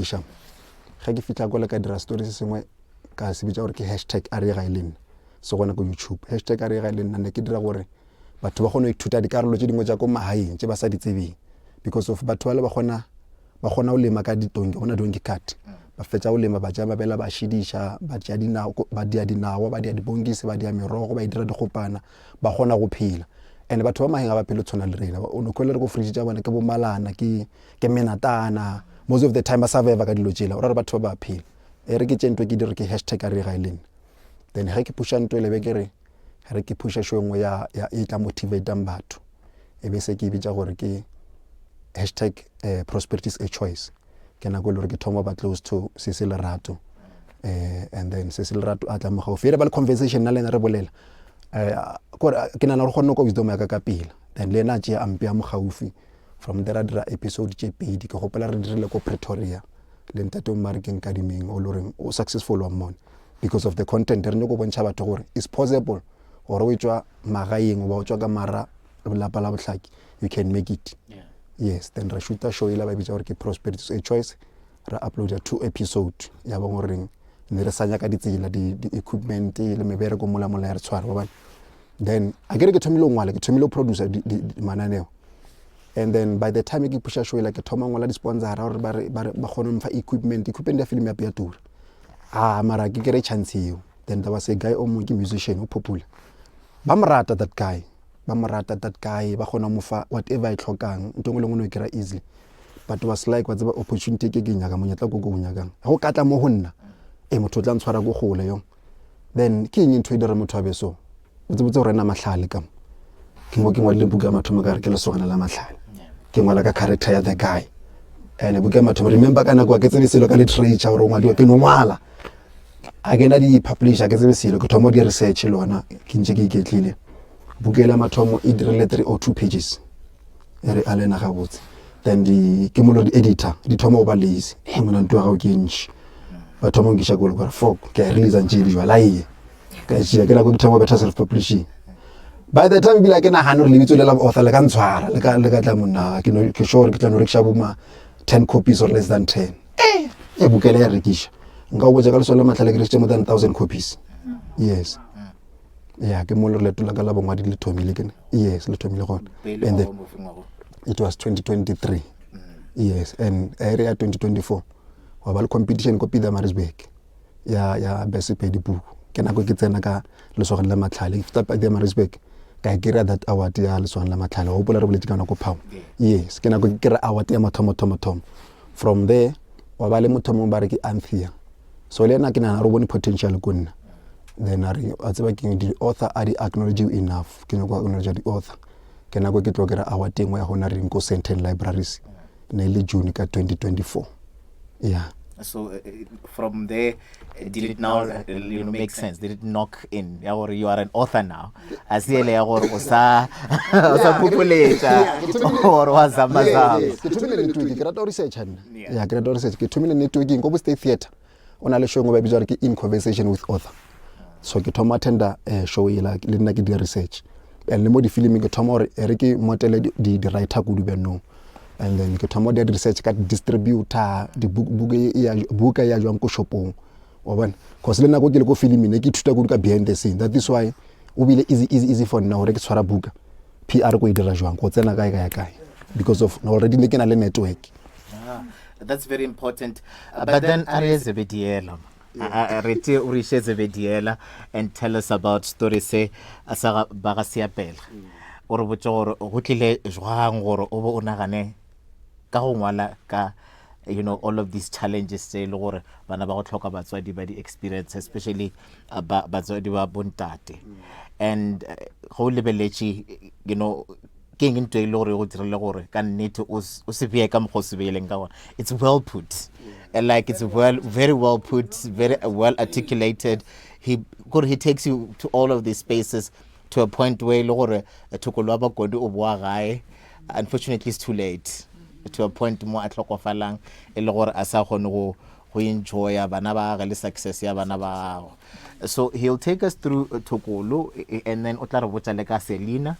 publisher ge ke fitlha kole ka dira story se sengwe ka se bitša gore ke hashtag a re ga e le nna se gona ko youtube hashtag a re ga e le nna ne ke dira gore batho ba kgone go ithuta dikarolo tše dingwe tša ko magaeng tše ba sa di tsebeng because of batho bale ba kgona ba kgona go lema ka ditonki gona donkey cart ba fetša go lema ba tša mabele ba šidiša ba tša dinao ba dia dinawa ba dia dibonkisi ba dia merogo ba e dira dikgopana ba kgona go phela and batho ba maheng ga ba phele tshwana le rena o no kwele re ko fridge tša bona ke bomalana ke ke menatana most of the time ba survive ka dilo tšela o ra re batho ba ba phela e re ke tše ntho ke dire ke hashtag a re ga e lena then ge ke pusha ntho ele be ke re re ke pusha show e nngwe ya ya e tla motivatang batho e be se ke e bitša gore ke hashtag eh, prosperity is a choice ke nako e le gore ke thoma ba close to se se lerato eh, and then se se lerato a tla mo gaufi e re ba le conversation nna le ena re bolela eh, kore ke nana gore kgonne kwa wisdom ya ka ka pela then le ena a tšea a mpea mo gaufi from there a dira episode tše pedi ke gopola re dirile ko pretoria le ntate o mmare ke nkadimeng o le goreng o successful wa mmone because of the content re nyako bontšha batho gore it's possible gore o tswa magaeng goba o tswa ka mara lapa la bohlaki you can make it yeah. yes then ra shoota show ela ba bitsa gore ke prosperity is a choice ra uploada two episode ya bong goreng ne re sa nyaka ditsela di-equipment le mebereko mola mola ya re tshwara ba then a kere ke thomile go ngwala ke thomile go producer mananeo and then by the time ke pusha show ela ke thoma ngwala di-sponsora gore ba ba kgone mfa equipment equipment ya film ya ya tura ah mara ke kere chance eo then there was a guy o mongwe ke musician o popular ba mo rata that guy ba mo rata that guy ba kgona mo fa whatever e tlhokang ntho engwe le nngwe o e kry easily but was like wa tseba opportunity ke ke nyaka monyetla ko ke o nyakang go ka tla mo go nna e motho o tla ntshwara ko gole yo then ke eng ntho e dira motho a be so o tsebotse gore ena mahlale ka mo ke mo ke ngwadile buka ya mathomo ka re ke lesogana la mahlale ke ngwala ka character ya the guy and buka ya mathomo remember ka nako ke tsebe selo ka literature gore o ngwadiwa ke no ngwala a ke na di-publish ke tsebe selo ke thoma di research le ona ke ntse ke iketlile buka ya mathomo e dirile three or two pages e re a lena gabotse then di ke molo di-editor di thoma go ba lazy e mona nto ya gago ke e ntši ba thoma nkiša kolo kore fok ke a e releasa ntše e le jwala eye ka tšea ke nako ke thoma better self publishing by the time ebile ke nagane gore lebitso le la author le ka ntshwara le ka le ka tla monna ke no ke sure ke tla no rekiša boma 10 copies or less than 10 eh e bukele ya rekiša nka o botša ka lesole matlhale ke rekisitše more than 1000 copies yes ya ke mo le leto la ka la bongwadi le thomile ke yes le thomile gona and then it was 2023 mm. yes and ere ya 2024 wa ba le competition ko Pietermaritzburg ya ya best pedi puku ke nako ke tsena ka lesogeng la matlhale ke feta Pietermaritzburg ka e kry-a that award ya lesogeng la matlhale wa gopola re boletse ka nako power yes ke nako ke kry award ya mathomo thomo thomo from there wa ba le motho mongwe ba re ke anthea so le ena ke nagana re bone potential ko nna then a re a tseba ke di-author a di acknowledge you enough ke nyako acknowledge di-author ke nako ke tlo kry award engwe ya gona reng ko Sandton libraries ne le June ka 2024 yeah so uh, from there did it now you know, make sense did it knock in ya gore you are an author now a se ele ya gore o sa o sa phopholetša gore wa zama zama ke thomile networking ke rata go researcha nna ya ke rata go research ke thomile networking ko bo state theatre o na le show engwe ba bitsa gore ke in conversation with author so ke thoma attenda eh, show ela le nna ke dira research and le mo di-filming ke thoma gore e re ke motele di-writer kudu bjanong and then ke thoma go dira research ka distributor buka ya jwang ko shopong wa bona cause le nako ke le ko filming ne ke ithuta kudu ka behind the scene that is why o bile easy easy easy for nna gore ke tshwara buka PR ko e dira jwang go tsena kae kae kae because of already ne ke na le network ah, that's very important uh, but then a re zebediela re te o re iše zebediela and tell us about story se sa ba ga seapela o re botse gore go tlile jwang gore o bo o nagane ka go ngwala ka you know all of these challenges tse e le gore bana ba go tlhoka batswadi ba di experience especially uh, batswadi ba bontate and uh, go lebeletše you know ke eng ntho e le gore e go dirile gore ka nnete o se beye ka mokgwa o se beileng ka gona it's well put and like it's well very well put very well articulated he gore he takes you to all of these spaces to a point where e le gore thokolo wa bakodi o boa gae unfortunately it's too late to a point mo a hlokofalang e le gore a sa kgone go go enjoya bana ba gage le success ya bana ba gagwe so he'll take us through uh, thokolo and then o tla re botsa le ka selina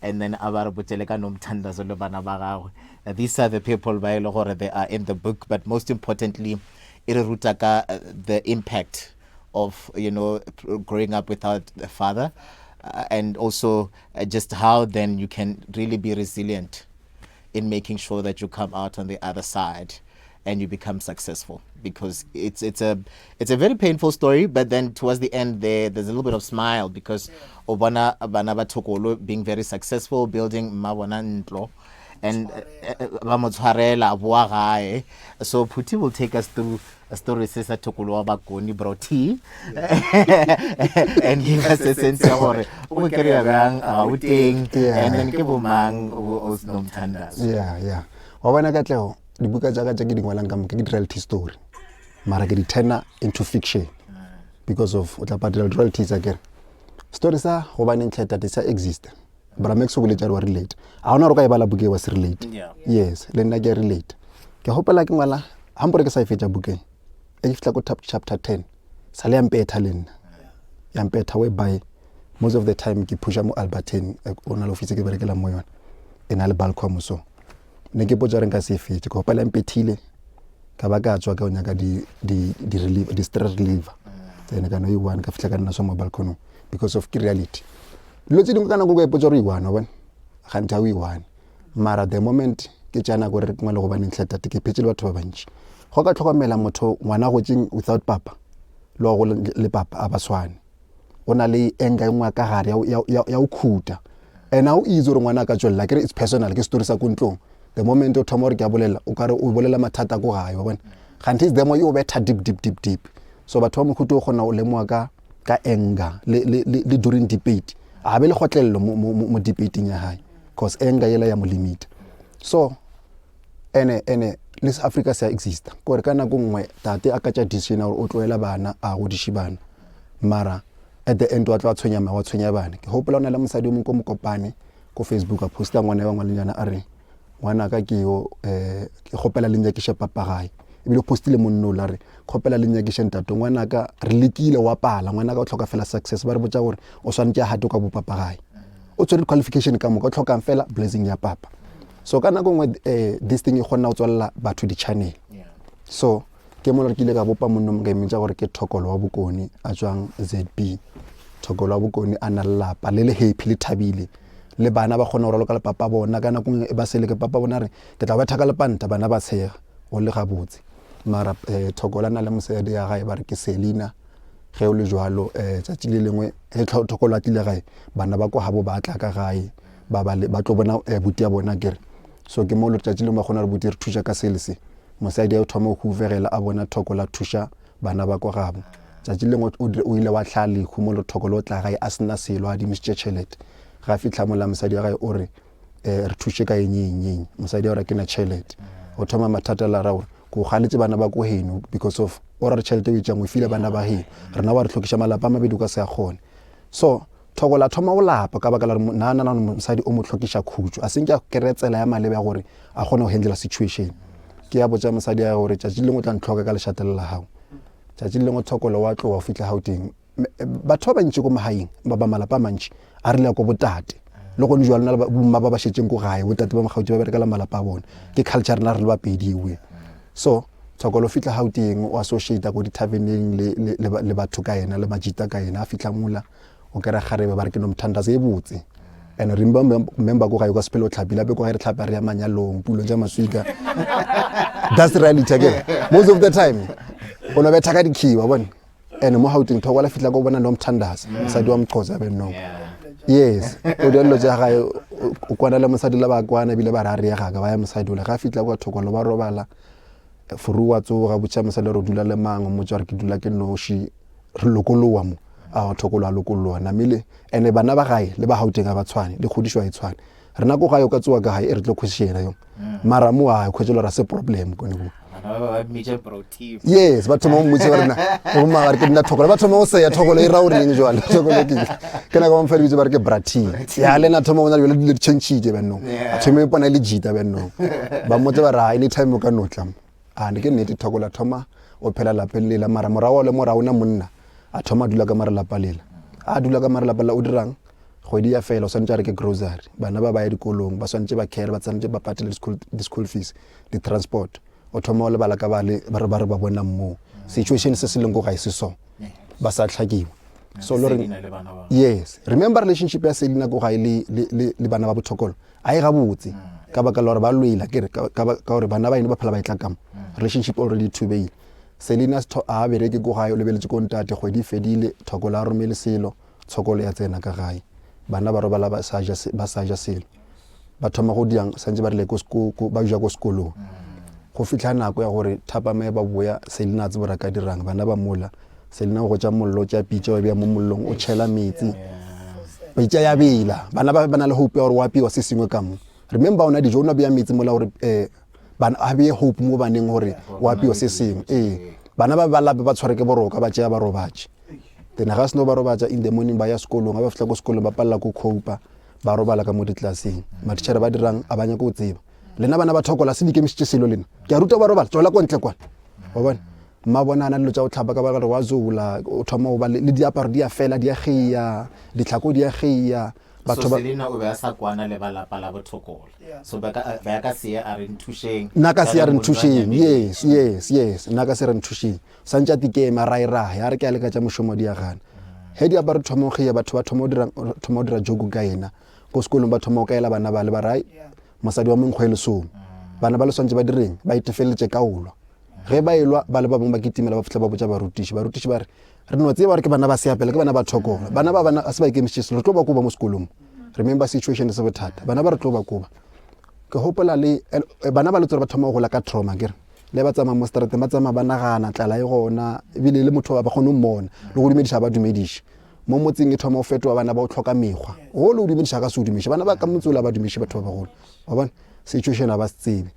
And then a ba re botše le ka Nomthandazo le bana ba gagwe. These are the people ba e le gore they are in the book, but most importantly e re ruta ka the impact of you know growing up without a father and also just how then you can really be resilient in making sure that you come out on the other side and you become successful because it's it's a it's a very painful story but then towards the end there there's a little bit of smile because o bona bana ba Thokolo being very successful building mma bona ntlo and eh, eh, ba mo tshwarela a boa gae so Phuti will take us through a story se sa Thokolo wa Bakoni bro T and give us a sense ya gore o mo kry-a bjang Gauteng and then ke bomang o Nomthandazo yeah yeah wa bona katlego dibuka tša ka tše ke di ngwalang ka moka ke di-reality story mara ke di turna into fiction because of o tla patela di-royalties a kere story sa gobaneng tlhe tate sa exista bra max o boletša re wa relate ga gona gore o ka e bala buka e wa se relate Yeah. yes le nna ke a relate ke gopola ke ngwala gampore ke sa e fetša bukeng e ke fihla ko chapter 10 sa le ya mpetha le nna ya mpetha whereby most of the time ke phusha mo alberton eh, o na le office ke berekelang mo yone e na le balcom so ne ke potsa gore nka se e fetse ke gopela mpethile ka ba ka tswa ka o nyaka di-stress reliever then ka no e one ka fitlha ka nna so mo balconong because of ke reality dilo tse dingwe ka nako ka ipotsa gore o i-one wa bone ganthe ga o i-one mara the moment ke tša nako re ngwe le gobaneng tlhe tate ke phetse le batho ba bantši go ka tlhokomela motho ngwana gotseng without papa le wa go le papa a ba swane o na le anger e nngwe ka gare ya go khuta and ga o itse gore ngwana a ka tswelela kere it's personal ke story sa ko ntlong the moment o thoma gore ke a bolela o kare o bolela mathata ko gae wa bona ganthe is the more o betha deep deep deep deep so batho ba mohuta o kgona go lemoga ka ka anger le, le, le, le during debate a be le kgotlelelo mo, mo, mo debating ya gae cause anger yela ya mo limita so ene ene le se Africa se a exista kore ka nako nngwe tate a ka tša decision ya gore o tlohela bana a godiše bana mara at the end wa tlo a tshwenya ma wa tshwenya bana ke gopola o na le mosadi o mongwe ko mokopane ko facebook a posta ngwana wa ngwalenyana a re ngwana ka ke yo um ke kgopela le nyakiše papa gae ebile o postile monno la re kgopela le nyakiše ntate ngwana ka re lekile wa pala ngwana ka o tlhoka fela success ba re botša gore o swanetše a gate ka bopapa gae o tshwere di-qualification ka moka o tlhokang fela blessing ya papa so ka nako nngwe um this thing e kgona go tswalela batho di-channel so ke mo ke ile ka bopa monno mo ka mmitša gore ke thokolo wa bokone a tswang zb thokolo wa bokone a na le lapa le le happy le thabile le bana ba kgona go raloka le papa bona ka nako nngwe ba seleke papa bona re ke tla betha ka lepanta bana ba tshega go le gabotse mara um thokolo a na le mosadi ya gae ba re ke selina ge o le jwalo um tšatši le lengwe ge thokolo a tlile gae bana ba kwa gabo ba tla ka gae ba ba ba tlo bona eh, buti ya bona kere so ke mo letšatši lengwe ba kgona gore buti re thuša ka sele se mosadi a thoma go hufegela a bona thoko la thuša bana ba kwa gabo tšatši lengwe o ile wa tlhaa lehu mo lethoko le o tla gae a sena selo a adimisitše tšhelete ga fitlha mola mosadi wa gae o re um re thuše ka eng eng eng mosadi wa gore ke na tšhelete o thoma mathata la ra gore ko galetše bana ba ko heno because of o ra re tšhelete o itsang o file bana ba heno rena wa re tlhokiša malapa a mabedi o ka se a kgone so Thoko la thoma go lapa ka baka la gore na nana mosadi o mo hlokiša khutšo a senke a kry-a tsela ya maleba ya gore a kgone go handlela situation ke ya botša mosadi ya gore tšatši lengwe o tla ntlhoka ka lešata le la gago tšatši le lengwe thokolo wa tloga o fitlha gauteng batho ba bantši ko magaeng ba ba malapa a mantši a rile ko botate le gone jalo na le bomma ba ba šetšeng ko gae botate ba mogautse ba berekela malapa a bone ke culture rena re le bapedi ewe so thokolo o fitlha gauteng o associate ko dithaveneng le batho ka yena le majita ka yena a fitlha mola o kry-a kgarebe ba re ke nomthandazo e botse and remember member ko gae ka sepele o tlhapile ape ko gae re tlhapa re ya manyalong pulo ja maswika that's reality again most of the time o no betha ka dikhiwa bone and mo gauteng thoko la fihla ko bona nomthandazo mosadi wa mxhosa be no yes o dilo tša gae o kwana le mosadi la ba kwana ebile ba ra reega ka ba ya mosadi ole ga fihla kwa thoko lo ba robala furu wa tsoga botša mosadi gore o dula le mang o mmotša gore ke dula ke noši re lokolowa mo a thokolo a lokolowa namile ene bana ba gae le ba gauteng ga ba tshwane le kgodišo ga e tshwane rena ko gae o ka tsoa ka gae e re tlo kgošišena yong mara mo gae khwetše le ra se problem kone ko yes ba thoma go mmotse ba rena bomma ba re ke nna thokolo ba thoma go seya thokolo e ra o reng jwale thokolo ke ke nako ba mfa lebitso ba re ke brati ya le na thoma bona jale dilo di changile bannong a thoma e pona e le jita bannong ba mmotse ba re anytime o ka no tla A ne ke nnete Thokola thoma o phela lapeng lela mara morago le morago na monna a thoma a dula ka mara lapa lela a dula ka mara lapa lela o dirang Kgwedi ya fela o swanetše a reke grocery, bana ba ba ya dikolong, ba swanetše ba care, ba swanetše ba patele di-school fees, di-transport. O thoma o lebala ka bale ba re ba re ba bonang moo. Situation se se leng ko gae se so, ba sa tlhakiwa. So lo re yes, remember relationship ya Selina ko gae le le le, le bana ba bothokolo a e gabotse ka baka la gore ba lwela ke re ka gore bana ba ene ba phela ba e tla kamo. Relationship already thubehile. Selina a bereke ko gae o lebeletše ko ntate kgwedi e fedile, Thokolo a romele selo. Tshokolo ya tsena ka gae. Bana ba robala ba sa ja, ba sa ja selo. Ba thoma go diang santse ba rile ko, ko, ba ja ko sekolong. Go fihla nako ya gore thapama e ba boya, Selina a tsebe gore a ka dirang. Bana ba mola. Selina o gotša mollo, o tšea pitša o e bea mo mollong, o tšhela metsi. Pitša ya bela. Bana ba ba na le hope ya gore o apewa se sengwe ka mo. Remember ona dijo o no bea metsi mola gore eh, bana a beye hope mo baneng gore o apewa se sengwe. Ee. Bana ba ba lape ba tshware ke boroka ba tšea ba robatše. Then ga seno ba robatša in the morning ba ya sekolong, ga ba fihla ko sekolong ba palela ko copa, ba robala ka mo ditlelaseng. Matitšhere ba dirang a ba nyake go tseba. Lena bana ba thokola se dikemišitše selo lena. Ke a ruta ba robala, tswela ko ntle kwana. Wa bona? Mma bona ana dilo tša go tlhapa ka baka gore wa zola, o thoma go ba le diaparo di a fela, di a geia, ditlhako di a geia. Batho ba Selina o be a sa kwana le ba lapa la bothokola. So ba ka ba ka se a re nthušeng. Nna ka se a re nthušeng. Yes, yes, yes. Nna ka se re nthušeng. Santše a tikema, a raerae, a re ke a leka tša mošomo di a gana. Ge diaparo di thoma go kgeia, batho ba thoma go dira, thoma go dira joke ka yena. Ko sekolong ba thoma go kaela bana bale ba re, ai, mosadi wa menkgo e lesome. Bana ba le swantše ba direng? Ba itefeletše ka go lwa. Ge ba elwa, ba le ba bangwe ba kitimela ba fihla ba botša barutiši. Barutiši ba re, re no tseba gore ke bana ba seapela, ke bana ba thokola. Bana ba bana a se ba ikemišetše selo, re tlo ba koba mo sekolong. Remember situation se bothata. Bana ba re tlo ba koba. Ke gopola le eh, bana ba le tsore ba thoma go gola ka trauma ke re le ba tsamaya mo strateng ba tsamaya ba nagana tlala e gona ebile le motho ba kgone go mmona le go dumediša ba dumediše mo motseng e thoma go fetoga bana ba o tlhoka mekgwa go le o dumediša ka se o dumiše bana ba ka motse ola ba dumiše batho ba bagolo wa bona situation a ba se tsebe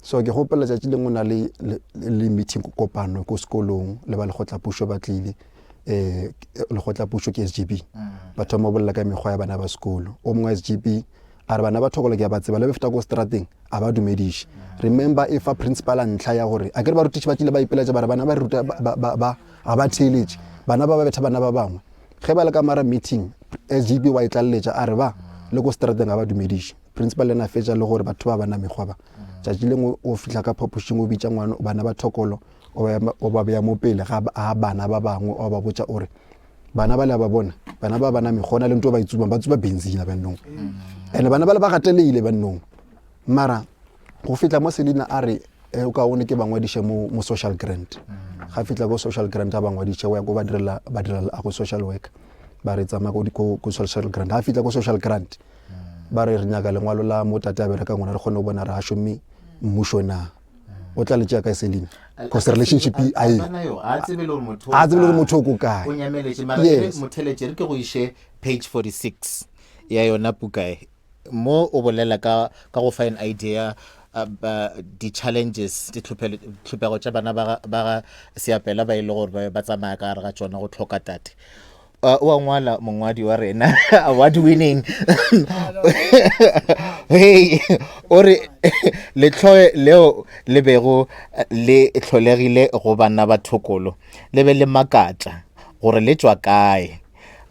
so ke gopola letšatši lengwe na le, le, le meeting kopano ko sekolong le ba lekgotlapušo ba tlile um lekgotlapušo ke SGB ba thoma go bolela ka mekgwa ya bana ba sekolo o mongwe wa SGB A re bana ba Thokolo ke a ba tseba le be feta ko strateng a ba dumediše. Remember e fa principal ntlha ya gore a ke re barutiši ba tlile ba ipeletša ba re bana ba re ruta ba, ba, ba, ga ba theeletše. Bana ba ba betha bana ba bangwe. Ge ba le ka mara meeting SGB wa e tlaleletša a re ba le ko strateng ga ba dumediše. Principal le ena a fetša le gore batho ba ba na mekgwa ba. Tšatši lengwe o fihla ka phapošing o bitša ngwana bana ba Thokolo o ba beya mo pele ga bana ba bangwe o ba botša o re Bana ba le a ba bona, bana ba ba na mekgona le nto ba e tsubang, ba tsuba benzina bannong. And bana ba le ba gatelehile bannong. Mara go fihla mo Selina a re eh, o kaone ke ba ngwadiše mo, mo social grant. Ga fihla ko social grant a ba ngwadiše o ya ko ba direla ba direla a go social work. Ba re tsamaya ko, ko, ko social grant. Ga fihla ko social grant ba re re nyaka lengwalo la mo tate a berekang gona re kgone go bona re a šome mmušo na. O tla le tšea kae Selina? Cause relationship a e a tsebe le gore motho a tsebe le gore motho o ko kae. O nyameletše mara e motheletše re ke go iše page 46 ya yona puka e mo o bolela ka ka go fa an idea di challenges ditlhophego tša bana ba ga seapela ba e le gore ba tsamaya ka gare ga tšona go tlhoka tate O a ngwala mongwadi wa rena award winning hey o re letlhoe leo le bego le hlolegile go bana ba thokolo le be le makatša gore le tšwa kae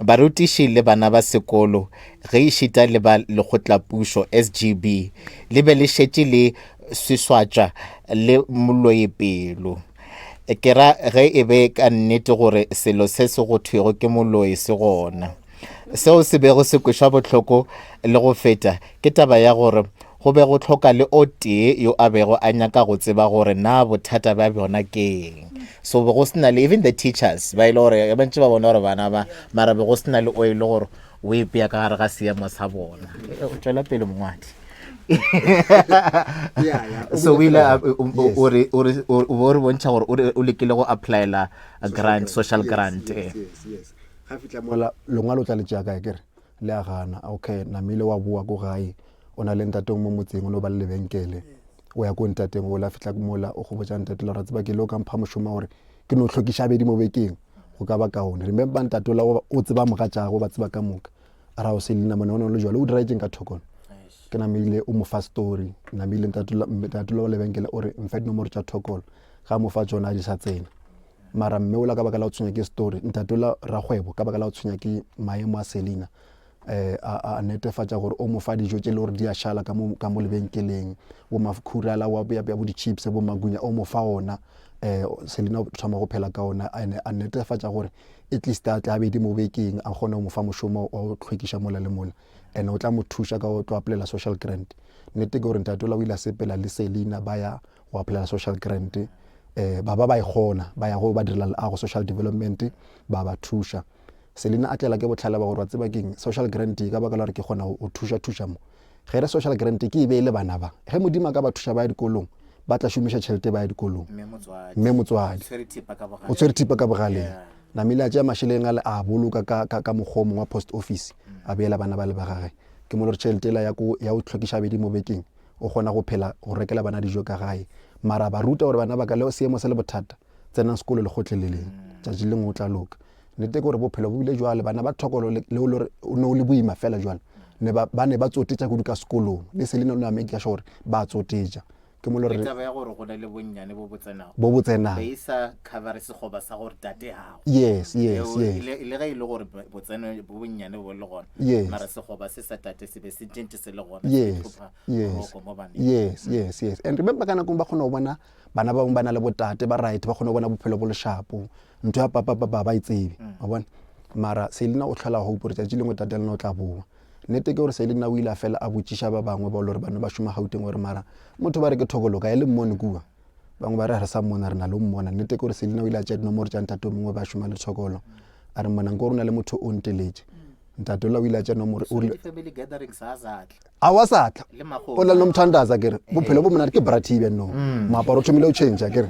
barutiši le bana ba sekolo ge ešita le ba lekgotlapušo SGB le be le šetše le swiswatša le moloipelo Ke ra ge e be ka nnete gore selo se se go thwego ke moloi se gona. Seo se bego se kwešwa bohloko le go feta ke taba ya gore go be go hloka le o tee yo a bego a nyaka go tseba gore na bothata bja bjona keng. So be go se na le even the teachers ba e le gore ba ntše ba bona gore bana ba mara be go se na le o e le gore o ipea ka gare ga seemo sa bona. Tšwela pele mongwadi. so o ile o re o re o re bontšha gore o re o lekile go applyela grant social grant eh. Ga fihla mola lengwalo o tla le tšea kae ke re le a gana okay namile wa boa ko gae o na le ntateng mo motseng o no ba le lebenkele o ya ko ntateng o la fihla mola o go botša ntate la tseba ke le o ka mpha mošomo gore ke no hlokiša bedi mo bekeng go ka ba kaone remember ntate ola o tseba mogatšago ba tseba ka moka A ra o Selina mona o ne o le jwalo o diraetseng ka thokolo ke namile o mo fa story namile ntate wa lebenkele o re mfa dinomoro tša thokolo ga mo fa tšona a di sa tsena mara mme ola ka baka la go tshwenya ke story ntate ola rakgwebo ka baka la go tshwenya ke maemo a Selina. um a netefatša gore o mo fa dijo tše e le gore di a šala ka mo ka mo lebenkeleng, bo makhura ala wa bja bo di-chips bo magunya o mo fa ona. Um Selina o thoma go phela ka ona and a netefatša gore at least a tle gabedi mo bekeng a kgone go mo fa mošomo wa go hlwekiša mola le mola. And o tla mo thuša ka go tlo apply-ela social grant. Nnete ke gore ntate ola o ile a sepela le Selina ba ya go apply-ela social grant um ba ba ba e kgona ba ya go ba direla leago social development ba ba thuša. Selina a tlela ke bohlale ba gore wa tseba keng social grant ka baka la gore ke kgona go thuša thuša mo. Ge re social grant ke e be e le bana ba. Ge Modimo a ka ba thuša ba ya dikolong ba tla šomiša tšhelete ba ya dikolong. Mme motswadi o tshwere thipa ka bogaleng. Namile a tšea mašeleng ale a boloka ka, ka, ka mokgwa o mongwe wa post office a beela bana ba le ba gage. Ke mo le gore tšhelete ela ya ko ya go hlwekiša bedi mo bekeng o kgona go phela go rekela bana dijo ka gae. Mara ba ruta gore bana ba ka le seemo se le bothata tsenang sekolo le kgotleleleng tšatši lengwe o tla loka. Nnete ke gore bophelo bo bile jwale bana ba thokolo le le gore o ne o le boima fela jwale ne ba ba ne ba tsotetša kudu ka sekolong le Selina o ne a make sure gore ba tsotetša ke mo le Le gore taba ya gore go na le bonnyane bo bo tsenago bo bo tsenang be e sa covere sekgoba sa gore tate gago yes yes Eo, yes le le ge e le gore botseno bo bonnyane bo le gona Yes. mara sekgoba se sa tate se be se ntše se le gona se yes tlhopha yes roko mo baneng yes yes yes and remember ka nakong ba kgona go bona bana ba bangwe ba na le botate ba right ba kgona go bona bophelo bo lešapo ntho ya papa papa ba e tsebe wa bona mara Selina o tlhola hope gore tšatši lengwe tate lena o tla boa nnete ke gore Selina o ile a fela a botšiša ba bangwe ba le gore ba ne ba šoma Gauteng gore mara motho ba re ke thokolo kae le mmone kua bangwe ba re ga re sa mmona re na le o mmona nnete ke gore Selina o ile a tšea dinomoro tša ntate o mongwe ba šoma le thokolo a re mona nko gore o na le motho o nteletše ntate ola o ile a tšea nomoro o rile family gatherings a sa tla a wa sa tla le magomo o la nomthandaza kere bophelo bo monate ke bratibe no Mm. moaparo o thomile o change kere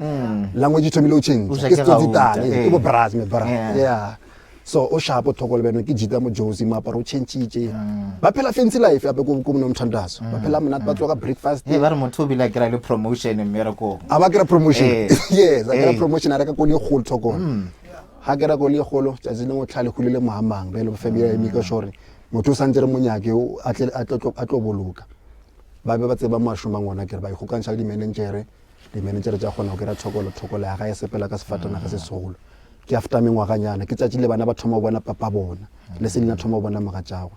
language e thomile o change O ja ke ke setsotsitane gauta, ke eh. bo bras me bra Yeah. yeah so o shapo thokolo beno ke jita mo josi moaparo o changitše Mm. ba phela fancy life ape ko ko nomthandazo ba phela monate ba tsoga breakfast Hey, ba re motho o bile a kry-a le promotion mmerekong a ba kry promotion Eh. yes a kry Eh. promotion a reka koloi e kgolo thokolo ga kry koloi e kgolo tšatši lengwe o tlhale golile mohamang bjale family ya emika sure motho o santse re monyake o a tle- a tlo a tlo boloka ba be ba tseba mo a šomang gona kere ba ikgokantšha le di-manager di-manager tša kgona go kry-a thokolo thokolo ya gae sepela ka sefatanaga se segolo ke after mengwaganyana ke tšatši le bana ba thoma go bona papa bona le selina thoma go bona mogatšagwe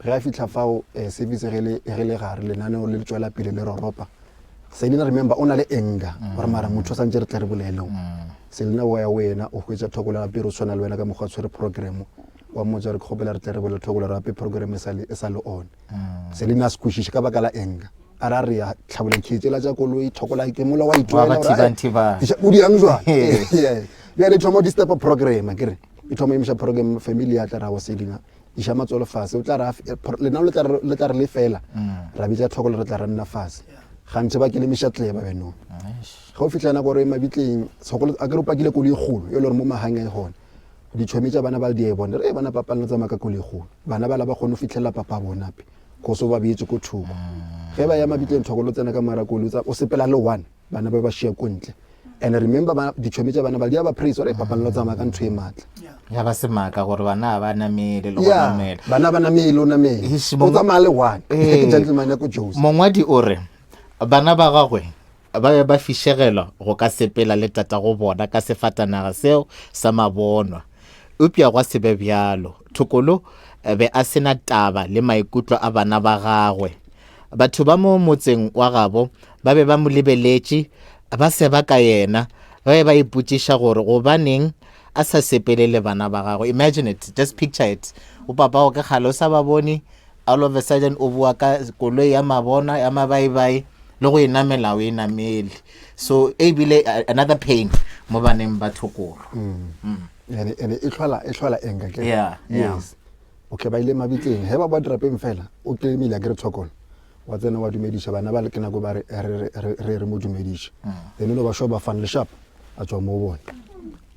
ge a fitlha fao um service ge le ge le gare lenaneo le le tšwela pele le roropa Selina remember o na le anger gore mara motho o santse re tle re bolele Selina o ya wena o hwetša thokolo ya pere o tshwana le wena ka mokgwa tshwere program wa mmotsa gore ke kgopela re tle re bolele thokolo re ape program e sa le e sa le on Selina a se kwešiše ka baka la anger a ra re ya tlhabola dikgetšela tša koloi thokola ke mola wa Wa itwela ba gore, "Ai, thibang-thibang." Tisha, o dirang jwang Yeah. bjale e thoma o disturba program akere e thoma emiša program family ya tla ra wa Selina iša matswalo fase o tla re lenao le tla re le fela mm. ra bitša tlhokolo re tla re nna fase gantši ba kelemiša tleba benong ge o fitlha nako gore mabitleng segolo a kere o pakile koloi e kgolo e le gore mo mageng a e gone ditšhomi tša bana ba le di e bone re e bana papa le tsamaya ka koloi e kgolo bana ba la ba kgone go fitlhelela papa bona pe go ba beetse ko thoko mm. ge ba ya mabitleng tlhokolo tsena ka mara koloi o sepela le one bana ba ba šia ko ntle and remember ba ditšhomi tša bana ba di a ba praise gore papa le tsamaya ka ntho e maatla ya ba semaka gore bana ba namele le go namela bana ba namele o namele o tsamaya le one ke gentleman ya ko Jozi mongwadi o re bana ba gagwe ba be ba fišegelwa go ka sepela le tatago bona ka sefatanaga seo sa mabonwa eupša gwa se be bjalo thokolo be a se na taba le maikutlo a bana ba gagwe Batho ba mo motseng wa gabo ba be ba mo lebeletše ba seba ka yena, ba be ba ipotšiša gore gobaneng a sa sepele le bana ba gagwe. Imagine it, just picture it. O papago ke kgale o sa ba bone, all of a sudden o boa ka koloi ya mabona ya mabaibai le go e namela o e namele. So e bile another pain mo baneng ba thokolo. Mm. Mm. Ene ene e tlhola e tlhola enga ke. Yeah, yeah. Yes. Okay ba ile mabitleng he ba ba dirapeng fela o tlemile a kere thokolo wa tsena wa dumediša bana ba le ke nako ba re re re mo dumediše mm. then o ba show ba fan le sharp a tswa mo bona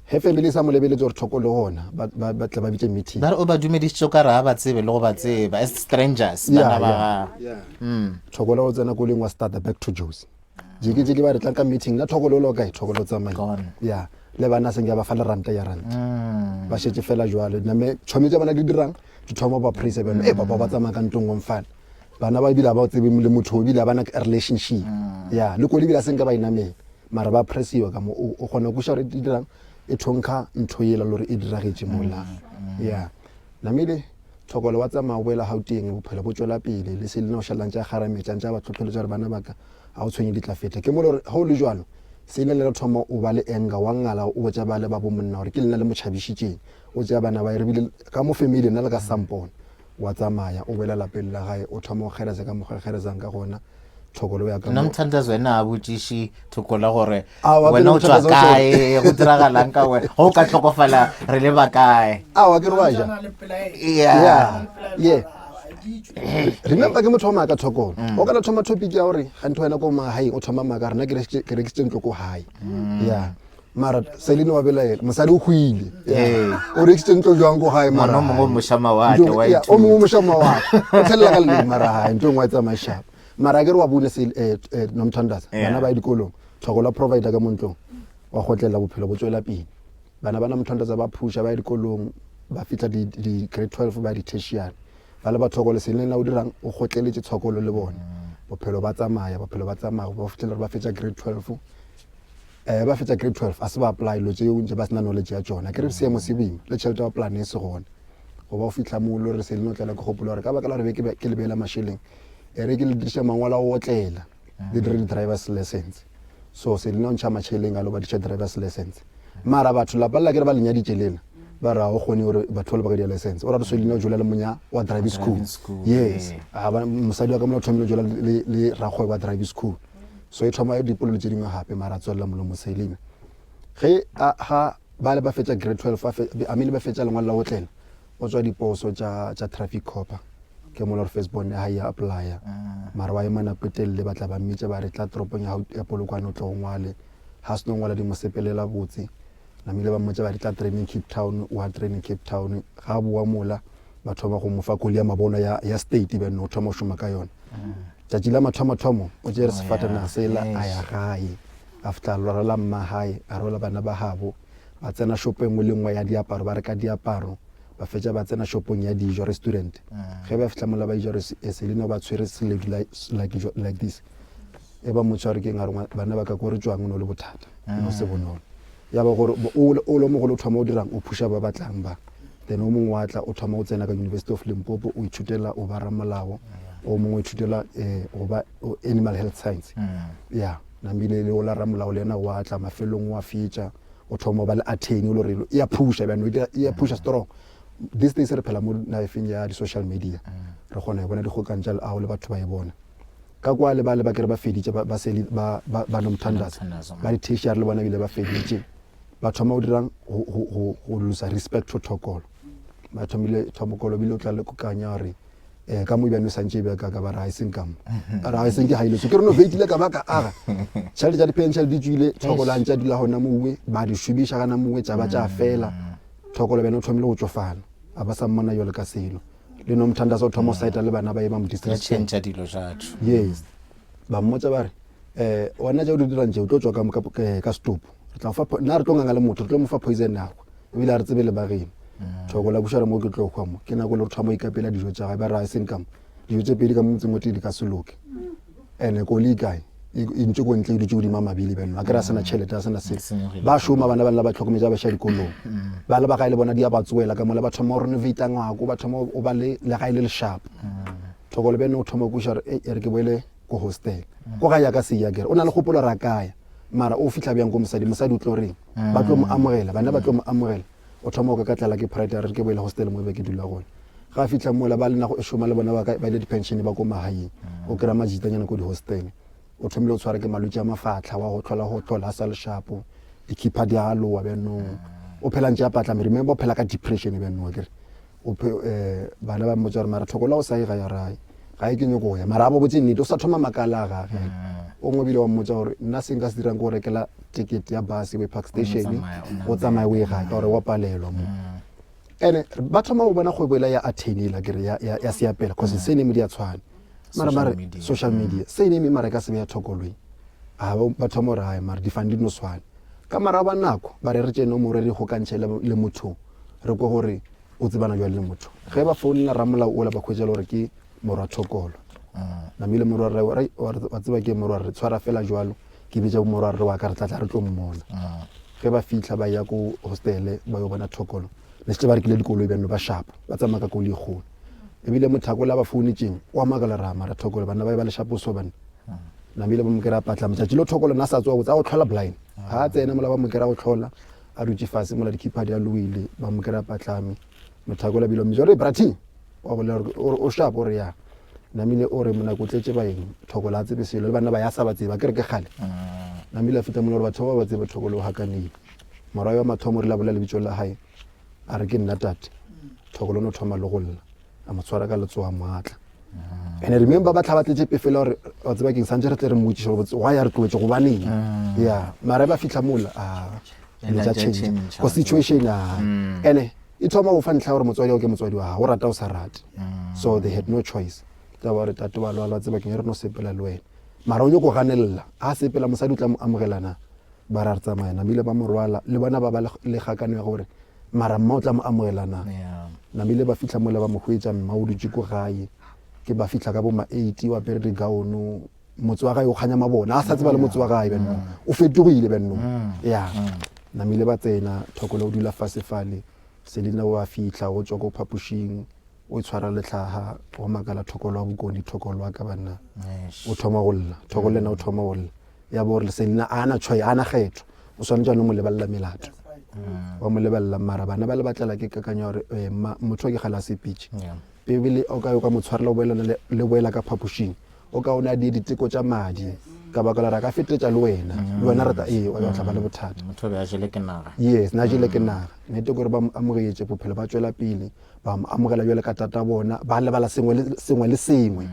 he family sa mo lebeletse gore thokolo gona ba tle ba bitse meeting ba re o ba dumedišitse ka re ga ba tsebe le go ba tseba as strangers bana ba mm. thokolo o tsena koleng wa starter back to josi jeke jeke ba re tlang ka meeting na thokolo lo kae thokolo tsamaya ya le bana seng ya ba fa le ranta ya ranta mm. ba šetše fela jwale name tšhomi tša bana di dirang di thoma ba praise bana e papa ba tsamaya ka ntong ngomfana bana ba ebile ba tsebe le motho ebile ba na relationship mm. ya le kole ebile a seng ka ba inamela mara ba pressiwa ka mo o kgona go kweša gore di dirang e thonkga ntho yela le gore e diragetše mola mm, ya namile. Thokolo wa tsamaya o boela Gauteng, bophelo bo tšwela pele, le Selina o šala ntše a kgarametša, ntše a ba hlohleletša gore bana ba ka ga o tshwenye di tla feta. Ke mo le gore ge o le jwalo, Selina le yena o thoma o ba le anger, wa ngala o botša bale ba bo monna gore ke lena le mo tšhabišitšeng, o tšea bana ba ye re bile ka mo family nna le ka sa mpona. Wa tsamaya o boela lapeng la gae, o thoma go kgereza ka mokgwa a kgerezang ka gona. Thokolo o ya ka Nna mo. Mthandazo ena a botšiše Thokola gore Aowa, wena o pele tšwa Mthandazo o kae, go diragalang ka wena, go ka hlokofala re le ba kae. Aowa, ke re wa ja. Yeah. Yeah, yeah. Remember ke motho wa maaka Thokolo. O kana thoma topic ya gore ga ntho wena ko magaeng o thoma maaka rena ke rekisitse ntlo ko gae. Yeah. Mara Celine wa belaela, mosadi o hwile. Ee. O rekisitse ntlo jwang ko gae mara. Ngwana o mongwe o moša mawatle, wa Yeah, o mongwe o ithuta. moša mawatle. O thelela ka leleme mara gae ntho e nngwe wa e tsamaya sharp. Mara akere wa bone se eh, eh, Nomthandazo, Yeah. bana ba ye dikolong, Thokolo wa provider ka mo ntlong, wa kgotlelela bophelo bo tswela pele. Bana ba Nomthandazo ba phusha ba ye dikolong, ba fihla di, di grade 12 ba ya di-tertiary. Ba le ba Thokolo se lena o dirang o kgotleletše tshokolo le bone. Bophelo ba tsamaya, bophelo ba tsamaya, ba fihlela ba fetša grade 12. Eh ba fetša grade 12 a se ba apply lo tšeo ntše ba sena knowledge ya tšona. Ke re seemo se boima le tšhelete ya plan e se gona. Go ba o fihla mo lo re se leno tlela ke gopolo gore ka baka la gore be ke ke le beela mašeleng e re ke le diriša mangwalo a go otlela le dire di-drivers license so se lena o ntšha matšheleng a lo ba diša drivers license mara batho lapa lela ke re ba lenyaditše lena ba re ga o kgone gore batho ba le ba ka dia license o ra re so lena o jola le monya wa driving school yes mosadi wa ka mola o thomile o jola le rakgwebo wa driving school so e thoma dipolelo tše dingwe gape mara a tswelela molomo selina ge ga ba le ba fetša grade 12 I mean ba fetša lengwalo la go otlela O tswa diposo tša tša traffic copper ke mola gore first born ya hae ya applya mara wa ema nako e telele ba tla ba mmitša ba re tla toropong ya ya Polokwane o tle o ngwale ha seno ngwala di mo sepelela botse namile ba mmotša ba re tla training Cape Town wa training Cape Town ga boa mola ba thoma go mo fa koloi ya mabonwa ya ya state bjano o thoma go šoma ka yona tšatši la mathomothomo o tšere Oh, sefatanaga sela a ya gae a fihla a lora mma gae a rola bana ba gabo ba tsena shopo e nngwe le nngwe ya diaparo ba reka diaparo ba fetša ba tsena shopong ya dijo restaurant ge ba fihla mola ba eja eh, Selina ba tshwere seledu like, like this e ba mo tshware ke eng a re bana ba ka ko re tswang o ne o le bothata no se bonolo ya ba gore o le mogolo o thoma o dirang o phusha ba batlang ba then o mongwe wa tla o thoma o tsena ka University of Limpopo o ithutela o ba ramolao o mongwe o ithutela um go ba animal health science ya namile le o la ramolao le yena wa tla mafelong wa fetša o thoma o ba le attorney o le gore e a phusha bjano e a phusha strong these days re phela mo lifeng ya di-social media re kgona go bona dikgokang tša leago le batho ba e bona ka kwa le ba le ba kere ba feditše ba ba ba ba nomthandaza ba di-tertiary le bona ebile ba feditše ba thoma go dirang go losa respect to thokolo ba thomile thomokolo bile o tla le kokanya gore um ka mo bjane o santše e bja ka ba re ga e seng ka mo a re ga e seng ke gaile so ke re no veitile ka ba ka aga tšhelete tša di-pension di tswile thokolo a ntše a dula gona mowe ba di šomiša gana mowe tša ba tša fela thokolo bjane o thomile go tšofala a ba sa mmona jalo ka selo le no mothandaza o thoma go saeta le bana ba e ba mo district yes ba mmotsa ba re um wena tša o di dirang tše o tlo tswa ka, ka, ka setopo re tla fa nna re tlo nganga le motho re tlo mo fa poison yago ebile a re tsebe le bageno mm. thoko la buša re mo ke tlo hwa mo ke nako le re thoma ikapela dijo tša gae ba re a seng ka mo dijo tše pedi ka mo motseng o tee di ka se loke ene koloi kae e, e ntse ko ntle e dutse godima mabili beno a kere a sena mm. tšhelete a sena selo ba šoma bana ba nna ba tlhokometse ba baša dikolong mm. ba le ba gae le bona di a ba tsoela ka mola ba thoma go renovata ngwako ba thoma o ba le legae le lešapo thoko le bene o thoma go kweša gore e re ke boele ko hostel ko gae ya ka seya kere o na le kgopolo ra kaya mara o fitlha bjang ko mosadi mosadi o tlo reng ba tlo mo amogela bana ba tlo mo amogela o thoma go ka tlala ke pride a re ke boele hostel mo e be ke dula gona ga a fitlha mola ba lena go šoma le bona ba ba ile di-pension ba ko magaeng o kry-a majitanyana ko di-hostel o thomile o tshwara ke malwetse a mafatlha wa go tlhola go tlhola a sa lešapo dikhipha di a lowa bjanong o phela ntse a patlame remember o phela ka depression bjanong akere O phe, eh, bana ba mmotsa gore mara thoko la o sa ye ga ya rae ga e ke nyoko go ya mara a ba botse nnete o sa thoma makala a gage o ngwe bile wa mmotsa gore nna se nka se dirang ke go rekela ticket ya bus o ye park station o tsamaye o ye gae ka gore wa palelwa mo ene ba thoma go bona kgwebo ela ya attorney la kere ya, ya, ya seapela cause se name di a tshwana mara mara social media se name mara e ka se be ya thokoloi a ba thoma gore hae mara difane di no swana ka mara ba nako ba re re tše nomoro re kgokantšhe le motho re kwe gore o tsebana jwang le motho ge ba founela ramolao ola ba khwetša le gore ke morwa thokolo namile morwarre wa tseba ke morwarre tshwara fela jwalo ke bitša morwarre wa ka re tlatla re tlo mmona ge ba fitlha ba ya ko hostele ba yo bona thokolo ne setse ba rekile dikoloi bjano ba shapa ba tsamaya ka koloi e kgolo. Ebile mothako la ba founetšeng wa makala ra mara thokolo banna ba be ba le šaposo banna. Namile ba mo kry-a patla matšatši lo thokolo na sa tsoga botsa go tlhola blind. Ga a tsena mola ba mo kry-a go tlhola a dutše fase mola dikhiphadi a loile ba mo kry-a patlame. Mothako la bile mmitša re brati wa bolela gore o sharp o re ya. Namile o re monako o tletše baeng thokolo a tsebe selo le banna ba ya sa ba tseba ke re ke kgale. Namile a fihla mola gore batho ba ba tseba thokolo o hakanile. Morwa wa mathomo re la bolela lebitso la hae a re ke nna tate. Thokolo no thoma le go lla a mo tshwara ka letsogo a mo atla. And remember ba tla ba tletše pefelo gore wa tseba keng santse re tle re mmotšiše gore why a re tloetše gobaneng. Yeah mara ba fihla mola a dilo tša change go situation a ene e thoma go fa ntlha gore motswadi wa ke motswadi wa gago o rata o sa rate. So they had no choice. Tla ba re tate wa lwala wa tseba keng re no sepela le wena. Mara o nyoko ganelela a sepela mosadi o tla mo amogela na ba ra re tsamaya namile ba mo rwala le bona ba ba le kgakano ya gore mara mma o tla mo amogela na. Namile ba fihla mola ba mo hwetša mma o dutše ko gae ke ba fihla ka bo ma 8 wa apere digaono motse wa gae o kganya mabone a sa tseba le motse wa gae benno o fetogile benno ya namile ba tsena thokolo o dula fase fale Selina o a fihla o tswa ko phapošing o tshwara lehlaga wa makala thokolo wa bokone thokolo wa ka banna o thoma go lla thokolo le yena o thoma go lla ya bo gore Selina a na choice a na kgetho o swanetše a no mo lebelela melato wa mo lebelela mara bana ba le batlela ke kakanyo ya gore eh, motho ke gala sepitše pebele o ka yo ka mo tshwarela o boelana le boela ka phapošing o ka o ne a die diteko tša madi ka baka la re a ka fetetša le wena le wena re tla ee wa tla ba le bothata motho be a jele ke naga yes na jele ke naga nnete gore ba mo amogetše bophelo ba tšwela pele ba mo amogela bjale ka tata bona ba lebala sengwe le sengwe le sengwe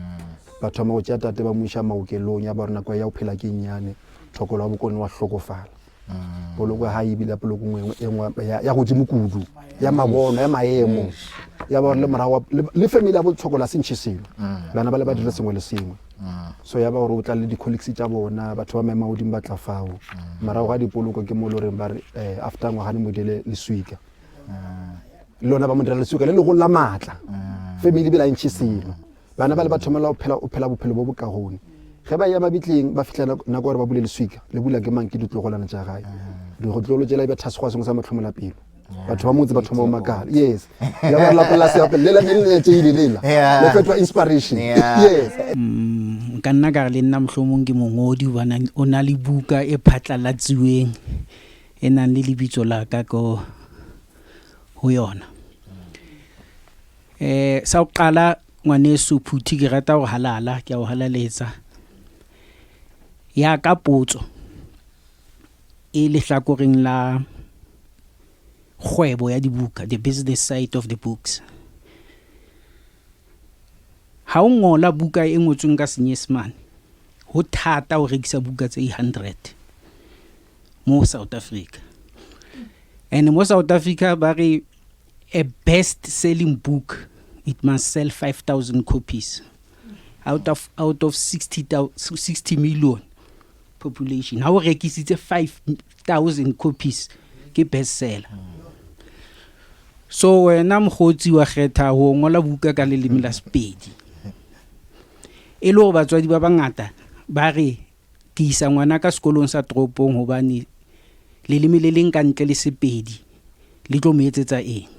ba thoma go tšea tate ba mo iša maokelong ya ba gore nako ya go phela ke nnyane thokolo wa bokone wa hlokofala poloko ya gae ebile ya poloko nngwe e nngwe ya godimo kudu ya mabono ya maemo ya ba gore le morago le family ya botlhoko la se ntšhe selo bana ba le ba dira sengwe le sengwe so ya ba gore o tla le di-colleagues tša bona batho ba maemo a godimo ba tla fao morago ga dipoloko ke mo e le goreng ba re um after ngwagane modele leswika le lona ba mo dira leswika le legolo la maatla family ebile a ntšhe selo Bana ba le ba thomela go phela o phela bophelo bo bokagone. Ge ba eya mabitleng ba fihla nako gore ba bule leswika, le bula ke mang ke ditlogolwana tša gae. Ditlogolo tšela e be thasego sengwe sa mahlomola pelo. Batho ba motse ba thoma go makala. Yes. Ya ba lapa la seape lela ne le tšeile lela. Le fetoga inspiration. Yes. Mm, nka nna ka re le nna mohlomong ke mongodi hobane o na le buka e phatlalatsiweng e nang le lebitso la ka ko ho yona. Eh sa ho qala ngwaneso Phuthi ke rata ho halala ke a o halaletsa. Ya ka potso e lehlakoreng la kgwebo ya dibuka the business side of the books. Ha o ngola buka e ngotsweng ka senyesemane ho thata ho rekisa buka tse 100 mo South Africa. And mo South Africa ba re A best selling book it must sell 5000 copies out of out of 60 60 million population ha o rekisitse 5000 copies ke best seller so wena mokgotsi wa kgetha ho ngola buka ka leleme la Sepedi e le gore batswadi ba bangata ba re Ke isa ngwana ka sekolong sa toropong hobane leleme le leng ka ntle le Sepedi le tlo mo etsetsa eng?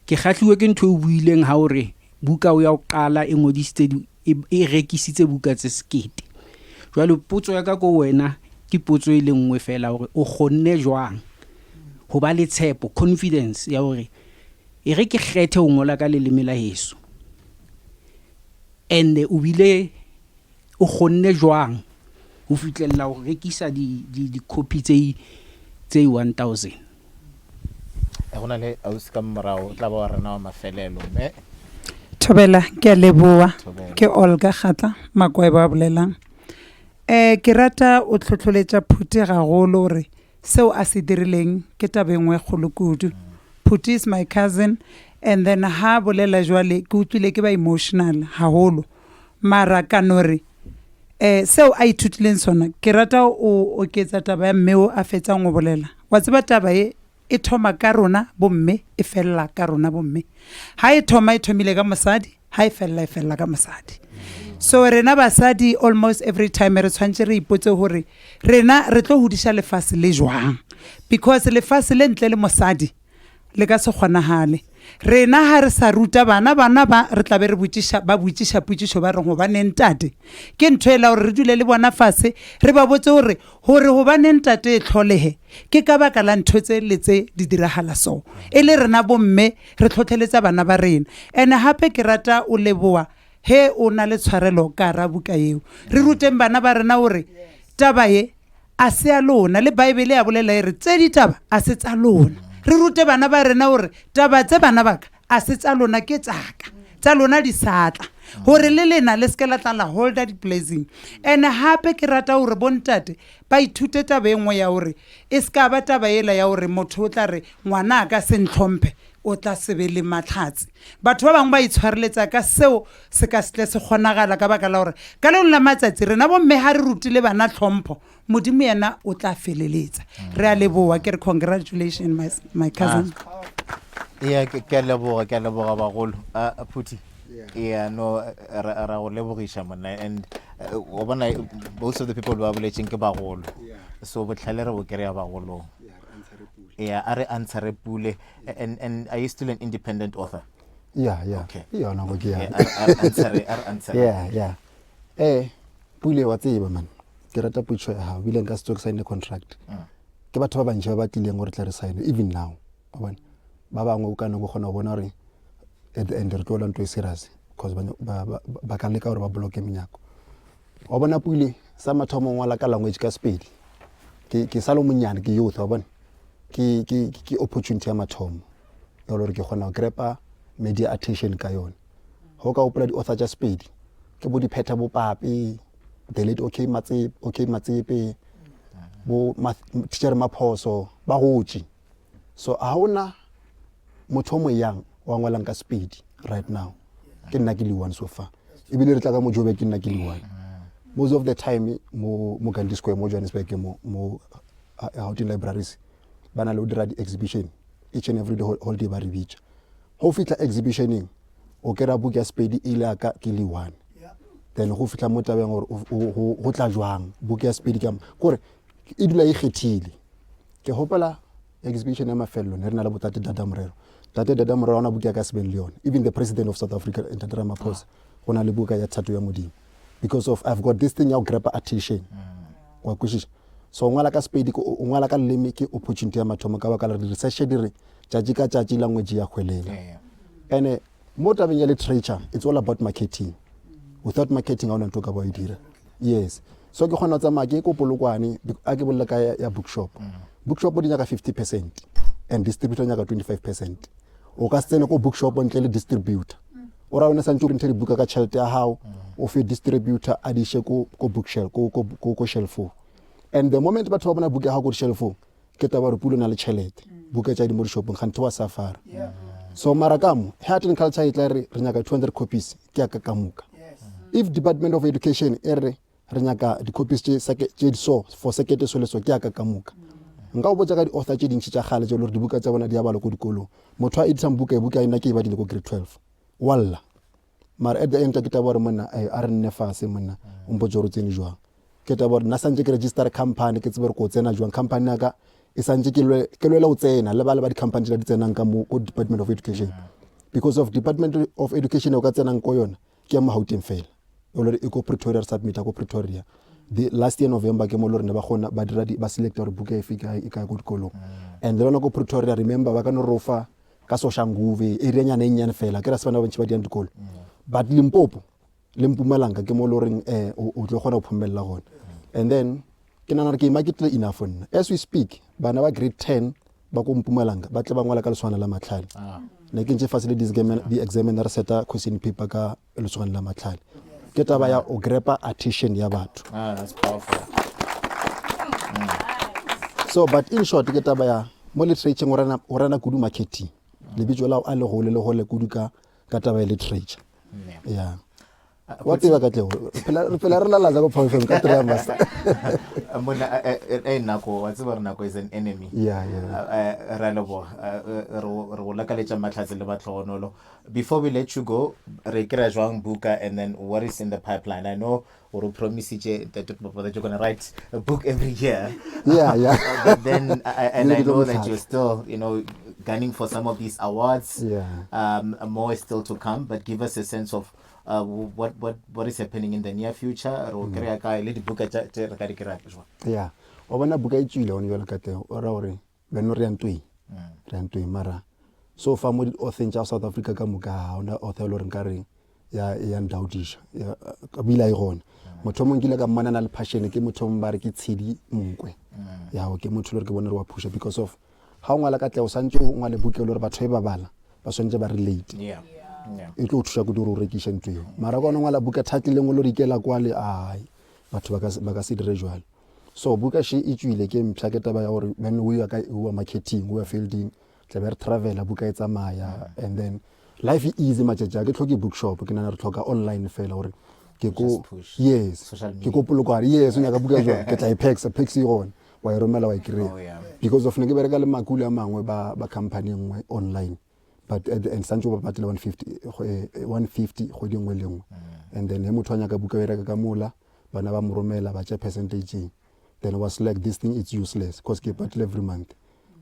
Ke kgahliwe ke ntho e o buileng ha o re buka o ya ho qala e ngodisitse e, e rekisitse buka tse sekete. Jwale potso ya ka ko wena ke potso e le nngwe fela hore o kgonne jwang ho ba le tshepo, confidence ya hore e re ke kgethe ho ngola ka leleme la heso. And o bile O kgonne jwang ho fihlella ho rekisa di-copy tse tse 1000? Go na le ausi ka morago o tla ba wa rena wa mafelelo mme. Thobela, ke a leboa. Ke Olga Kgatla Makwebo a bolelang. Um ke rata o hlohloletša Phuti gagolo gore seo a se dirileng ke taba e nngwe e kgolo kudu. Phuti is my cousin and then ha bolela jwale ke utlwile ke ba emotional haholo. Mara ka no re, um seo a ithutileng sona, ke rata o oketsa taba ya mme o a fetsang go bolela. Wa tseba taba e e thoma ka rona bomme e felela ka rona bomme. Ha e thoma e thomile ka mosadi, ha e felela e felela ka mosadi. So rena basadi almost every time re tshwanetse re ipotse gore rena re tlo godiša lefase le jwang because lefase le ntle le mosadi le ka se kgonagale. Rena ga re sa ruta bana, bana ba re tla be re botšiša, ba botšiša potšišo ba re, Gobaneng tate? Ke ntho ela gore re dule le bona fase, re ba botse gore, gore gobaneng tate e hlolege, ke ka baka la ntho tse le tse di diragala so. E le rena bomme re hlohleletsa bana ba rena. Ene gape ke rata o leboa ge o na le tshwarelo ka ra buka yeo. Re ruteng bana ba rena gore taba ye A se ya lona. Le Baebele ya bolela e re, Tse ditaba a se tsa lona. Re rute bana ba rena gore taba tse bana ba ka a se tsa lona ke tsa ka. Tsa lona di sa tla. Gore le lena le se ke la tla la holda di-blessing. And gape ke rata gore bontate ba ithute taba e nngwe ya gore e se ka ba taba yela ya gore motho o tla re ngwana a ka se ntlhomphe o tla se be le mahlatse. Batho ba bangwe ba itshwareletsa ka seo se ka se tle se kgonagala ka baka la gore ka lengwe la matsatsi rena bomme ga re rutile bana tlhompho, Modimo yena o tla feleletsa. Re a leboa, ke re congratulation my, my cousin. Ah. Yeah, ke a leboga, ke a leboga bagolo. Ah, Phuthi. Yeah, no, ra ra go lebogiša monna and eh, wa bona most of the people ba boletseng ke bagolo. So botlhale re bo kry-a bagolong. Yeah, a re answer pule and and are you still an independent author? Yeah, yeah. Okay. Ke yona go ke Yeah, ya. a re- a re answer a re answer. Yeah, yeah. Eh, Pule wa tseba man. Ke rata potšo ya gago. Ebile nka se tsoge ke sign contract. Ke batho ba bantši ba ba tlileng gore tle re sign even now. Wa bona? Ba bangwe o ka no kgona go bona gore at the end re tlo lwa ntho e serious because ba ba ba- ba ka leka gore ba bloke menyako. Wa bona Pule sa mathomo o ngwala ka language ka Sepedi. Ke ke sa le monyane ke youth wa bona. Ke ke ke opportunity ya mathomo. Ya gore ke kgona go grabba media attention ka yone. Go ka gopola di-author tša Sepedi ke bo Diphetha bo Pape, the late OK Matsepe, OK Matsepe, bo Teacher Maphoso ba gotše. So ha ona motho o mo young wa ngwalang ka Sepedi right now. Ke nna ke le one so far. Ebile re tla ka mo Joburg ke nna ke le one. Most of the time mo mo Gandhi Square mo Johannesburg mo mo Gauteng libraries ba na le go dira di-exhibition each and every holiday ba re bitša. Go fihla exhibitioneng o kry-a book ya Sepedi e ile ya ka ke le one. Then go fihla mo tabeng gore go tla jwang book ya Sepedi ka kore e dula e kgethile. Ke gopola exhibition ya mafelelo ne re na le botate Dada Morero. Tate Dada Morero ona buka ya ka sebeng le yone. Even the president of South Africa Ntate Ramaphosa go na le buka ya Thato ya Modimo. Because of I've got this thing ya go grab attention. Wa kwešiša? So o ngwala ka Sepedi o ngwala ka leleme ke opportunity ya mathomo ka baka la gore di-research di re tšatši ka tšatši language ya hwelela. Ene mo tabeng ya literature it's all about marketing. Without marketing ga ona ntho o ka ba o e dira. Yes. So ke kgona go tsamaya ke ko Polokwane a ke bolela ka ya bookshop. Bookshop di nyaka 50% and distributor nyaka 25%. O ka se tsene ko bookshop ntle le distributor. O ra wena santse o printe dibuka ka tšhelete ya gago o fe distributor a di iše ko ko bookshelf ko ko ko ko shelfong. And the moment batho ba bona buka ya gago ko di-shelfong ke taba gore pula o na le tšhelete buka tša di mo di-shopong ganthe wa safara. So mara ka mo art and culture e tla re re nyaka 200 copies ke ya ka ka moka. If department of education e re re nyaka di-copies tše tše di so for sekete so le so ke ya ka ka moka. Nka go botša ka di-author tše dintši tša kgale tše le gore dibuka tša bona di a balwa ko dikolong. Motho a editang buka e buka nna ke e badile ko grade 12 wa lla. Mara at the end ke taba gore monna a re nne fase monna o mpotse gore o tsene jwang. Ke taba gore nna santse ke register company ke tsebe gore ko tsena jwang company ya ka e santse ke lwela go tsena le ba le ba di-company tse di tsenang ka mo ko department of education because of department of education o ka tsenang ko yona ke ya mo Gauteng fela e le gore e ko Pretoria re submita ko Pretoria the last year November ke mo le gore ne ba kgona ba dira ba select gore buka efe e kae ko dikolong and le yona ko Pretoria remember ba ka no rofa ka Soshanguve area nyana e nnyane fela ke ra se bana ba bantši ba dirang dikolo but Limpopo le Mpumalanga ke mo le goreng um o tlo kgona go phomelela gona and then ke nagana gore ke marketile enough nna as we speak bana ba grade 10 ba ko Mpumalanga ba tle ba ngwala ka leswana la matlhale ne ke ntse fase le di-examiner re seta question paper ka lesogane la matlhale ke taba ya o grepa attention ya batho Ah, that's powerful. so but in short ke taba ya mo literature go rena go rena kudu marketing lebitso la a le gole le gole kudu ka ka taba ya literature yeah wa tseba katlego re phela re lalaza ko Power FM ka three master monna eh nako wa tseba gore nako is an enemy yeah yeah ra leboga re go lakaletša mahlatse le batlhogonolo before we let you go re kry-a jwang buka and then what is in the pipeline i know gore o promisitše that you're going to write a book every year yeah yeah but then I, and i know that you're still you know. gunning for some of these awards. Yeah. Um, more is still to come, but give us a sense of uh, what, what, what is happening in the near future. Re o kry-a kae le dibuka tša tše re ka di kry-a jwang? ya wa bona buka e tswile gone jalo katlego o ra gore beno re ya ntweng re ya ntweng mara so fa mo di-autheng tša south africa ka moka ga ona author e le gore nka re ya ya ndaodiša ya ka bile a e gona motho o mongwe ke ile ka mmona na le passion ke motho o mongwe ba re ke tshedi monkwe ya ke motho le gore ke bone re wa phusha because of ga o ngwala katlego santse o ngwale buka e le gore batho e ba bala ba swantse ba relate Yeah. Yeah. e tlo o thuša kudu gore o rekiše ntlo eo mara ka ona ngwala buka title e nngwe le gore ikela kwale ai batho ba ka se- ba ka se dire jalo so buka she e tswile ke mpšha ke taba ya gore then o ya ka o marketing o ya fielding tla be re travela buka e tsamaya and then life e easy matšatši a ke tlhoke bookshop ke nana re tlhoka online fela gore ke ko yes ke ko polokwane yes o nyaka buka jwang ke tla e paxa pax e gona wa e romela wa e kry-a oh, yeah. because of ne ke bereka le makule a mangwe ba, ba company e nngwe online but at the end santse ba patele 150 150 kgwedi nngwe le nngwe mm. and then he motho a nyaka buka o e reka ka mola bana ba mo romela ba tša percentage then was like this thing it's useless because ke patile every month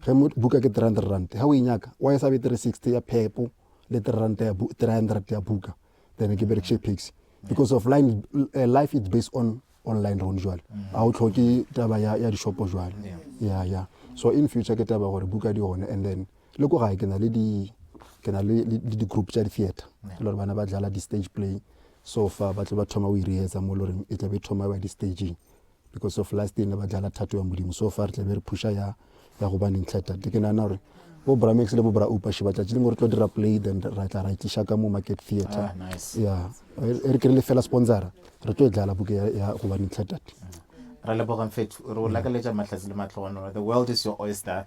ge buka ke 300 rand ga o e nyaka wa e sa be 360 ya phepo le 300 ya 300 ya buka then ke berekise paxi because of line, uh, life is based on online rone jwale ga o tlhoke taba ya, ya dishopo jwale yeah yeah so in future ke taba gore buka di gone and then le ko gae ke na le di ke na le le di-group tša di-theatre e le gore bana ba dlala di-stage play so far ba tlo ba thoma o e rehetsa mo e le goreng e tlabe e thoma ba di-staging because of last year ne ba dlala thato ya modimo so far re tlabe re pusha ya ya go baneng tlhatate ke nagana gore bo bramex le bo bra upa shiba tšatši lengwe re tlo dira play then ra tla ra e tliša ka mo market theatre Ah, nice. ya e re kry-ile fela sponsora re tlo e dlala buke ya, ya go baneng tlhatate ra leboga mfethu re o lakaletša mahlatse le matlhogonolo the world is your oyster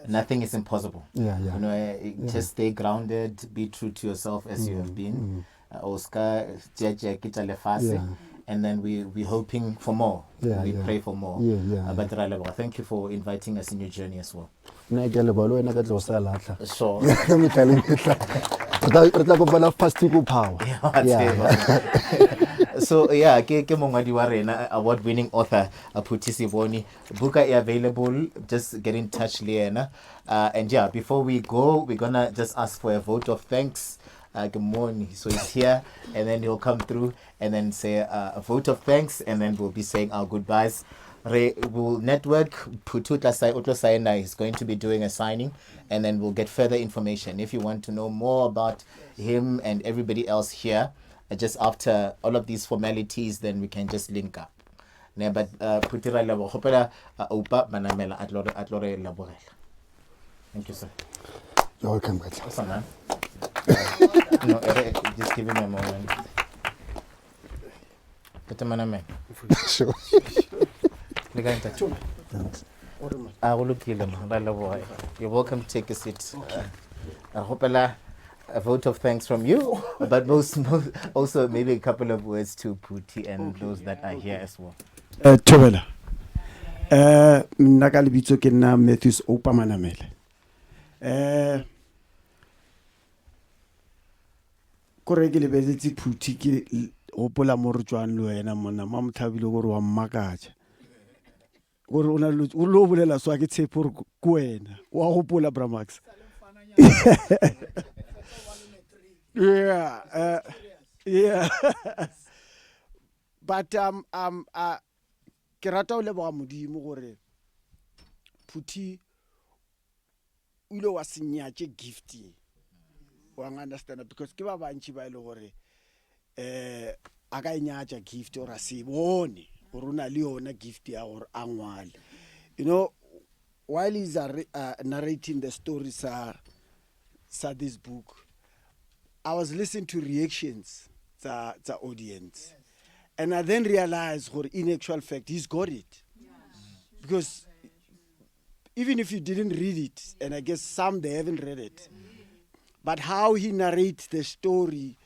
nothing is impossible Yeah, yeah. you know eh, just stay grounded be true to yourself as you have been Uh, o ska tšeatšea ke tša lefase Yeah. and then we we hoping for more Yeah, we yeah. pray for more Yeah, yeah, uh, but ra leboga thank you for inviting us in your journey as well nna ke a leboga le wena ka tlo sa latlha sure ka metlha le metlha re tla kopana past ko power yeah. so yeah ke ke mongwadi wa rena award winning author Phuthi Siboni buka e available just get in touch le yena uh, and yeah before we go we're gonna just ask for a vote of thanks uh, good morning. So he's here, and then he'll come through and then say uh, a vote of thanks, and then we'll be saying our goodbyes. Re will network Phuthi o tlo sign is going to be doing a signing, and then we'll get further information. If you want to know more about him and everybody else here, uh, just after all of these formalities, then we can just link up. Ne, but uh, Phuthi ra leboga. Kgopela uh, Oupa Manamela a tlo re lebogela. Thank you, sir. You're welcome, Katla. Awesome, man. no, eh, just give him a moment. Get Manamela. Sure. Le kae ntate? Thanks. A go lokile man, ra leboga. You're welcome to take a seat. Uh, Re kgopela a vote of thanks from you, but most, most also maybe a couple of words to Phuthi and those that are here as well. Eh, thobela eh nna ka lebitso ke nna Matthews Oupa Manamele eh kore ke lebeletse Phuthi ke gopola mo re tswang le wena monna ma mothabile gore wa mmakatša gore o na le o lo bolela so a ke tshepe gore ke wena wa gopola Bramax yeah uh, yeah but um um uh, ke rata o leboga modimo gore Phuthi o ile wa se nyatše gift ye wa understand because ke ba bantši ba e le gore eh a ka e nyatša gift or a se bone gore o na le yona gift ya gore a ngwale you know while he's uh, narrating the story sa sa this book i was listening to reactions tsa tsa audience and i then realized gore in actual fact he's got it because even if you didn't read it and i guess some they haven't read it but how he narrates the story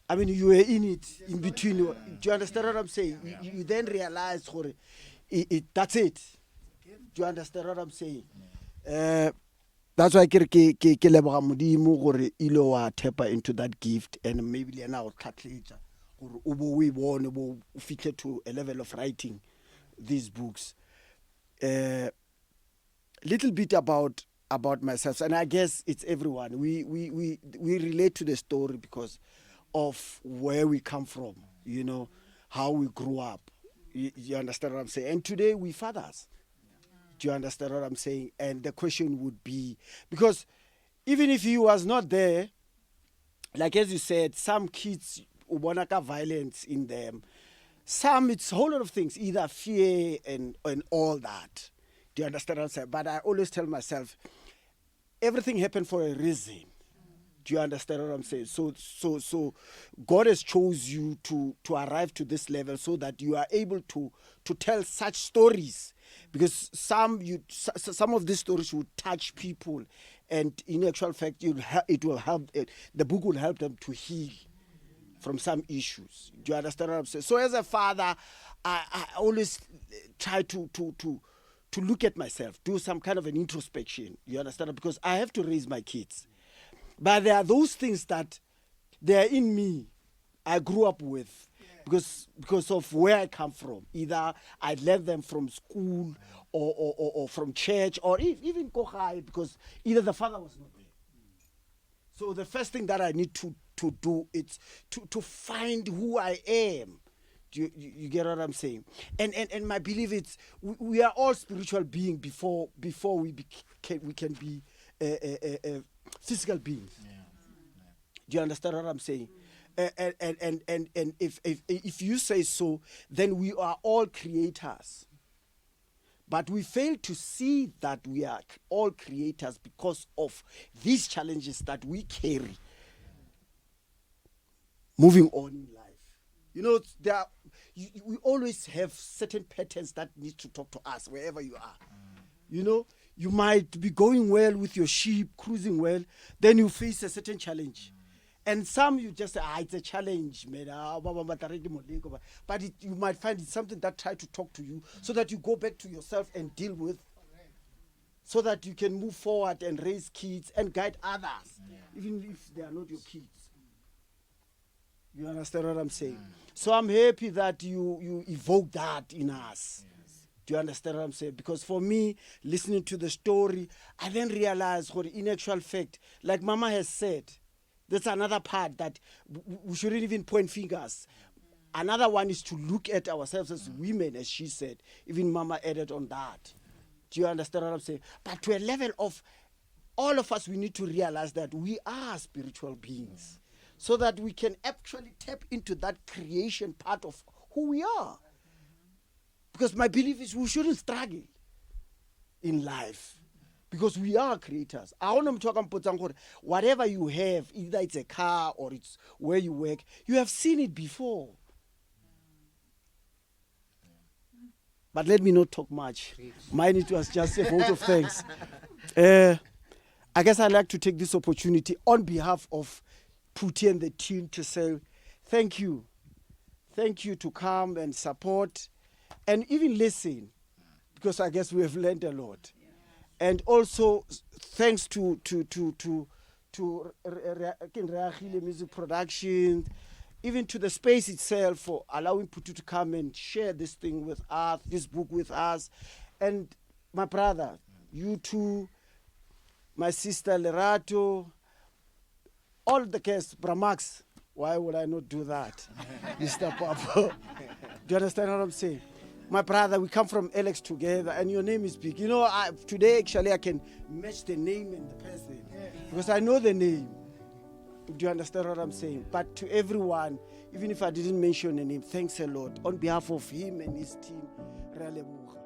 i mean you were in it in between do you understand what i'm saying you, you then realize gore it, it, that's it do you understand what i'm saying uh, that's why ke re ke ke ke leboga modimo gore ile wa tap into that gift and maybe le yena go tlhatlhetša gore o bo o e bone bo o fihle to a level of writing these books uh, little bit about about myself, and I guess it's everyone. We we we we relate to the story because of where we come from, you know, how we grew up. You, you understand what I'm saying? And today we fathers. Do you understand what I'm saying? And the question would be because even if he was not there, like as you said, some kids ubona ka violence in them. Some it's a whole lot of things, either fear and and all that. Do you understand what I'm saying? But I always tell myself, everything happened for a reason. Do you understand what I'm saying? So so so God has chose you to to arrive to this level so that you are able to to tell such stories because some you some of these stories will touch people and in actual fact it will help it, the book will help them to heal from some issues. Do you understand what I'm saying? So as a father, I, I always try to to to to look at myself, do some kind of an introspection. You understand? Because I have to raise my kids. But there are those things that they are in me. I grew up with because because of where I come from. Either I learned them from school or or, or, or from church or even kohai because either the father was not there. So the first thing that I need to to do is to to find who I am. Do you, you, you get what I'm saying? And and, and my belief is we, we are all spiritual beings before before we be, can, we can be uh, uh, uh, physical beings. Yeah. Do you understand what I'm saying? And and and and, and if, if if you say so, then we are all creators. But we fail to see that we are all creators because of these challenges that we carry moving on in life. You know, there are, you, we always have certain patterns that need to talk to us wherever you are. You know, you might be going well with your sheep, cruising well, then you face a certain challenge. And some you just say, ah, it's a challenge, man. Ah, but it, you might find it's something that try to talk to you so that you go back to yourself and deal with so that you can move forward and raise kids and guide others, yeah. even if they are not your kids. You understand what I'm saying? Mm. So I'm happy that you, you evoke that in us. Yes. Do you understand what I'm saying? Because for me, listening to the story, I then realized, in actual fact, like Mama has said, that's another part that we shouldn't even point fingers. Another one is to look at ourselves as women, as she said. Even Mama added on that. Do you understand what I'm saying? But to a level of all of us, we need to realize that we are spiritual beings so that we can actually tap into that creation part of who we are. Because my belief is we shouldn't struggle in life because we are creators. I want to talk whatever you have, either it's a car or it's where you work, you have seen it before. But let me not talk much. Mine, it was just a vote of thanks. Uh, I guess I'd like to take this opportunity on behalf of Phuti and the team to say thank you. Thank you to come and support and even listen, because I guess we have learned a lot. Yeah. And also thanks to to to to to Reagile Music Production, even to the space itself for allowing Phuti to come and share this thing with us, this book with us. And my brother, you too, my sister Lerato, all the guests, Bramax, why would I not do that, Mr. Papa? Do you understand what I'm saying? My brother, we come from Alex together, and your name is big. You know, I, today actually I can match the name and the person because I know the name. Do you understand what I'm saying? But to everyone, even if I didn't mention a name, thanks a lot. On behalf of him and his team, re a leboga.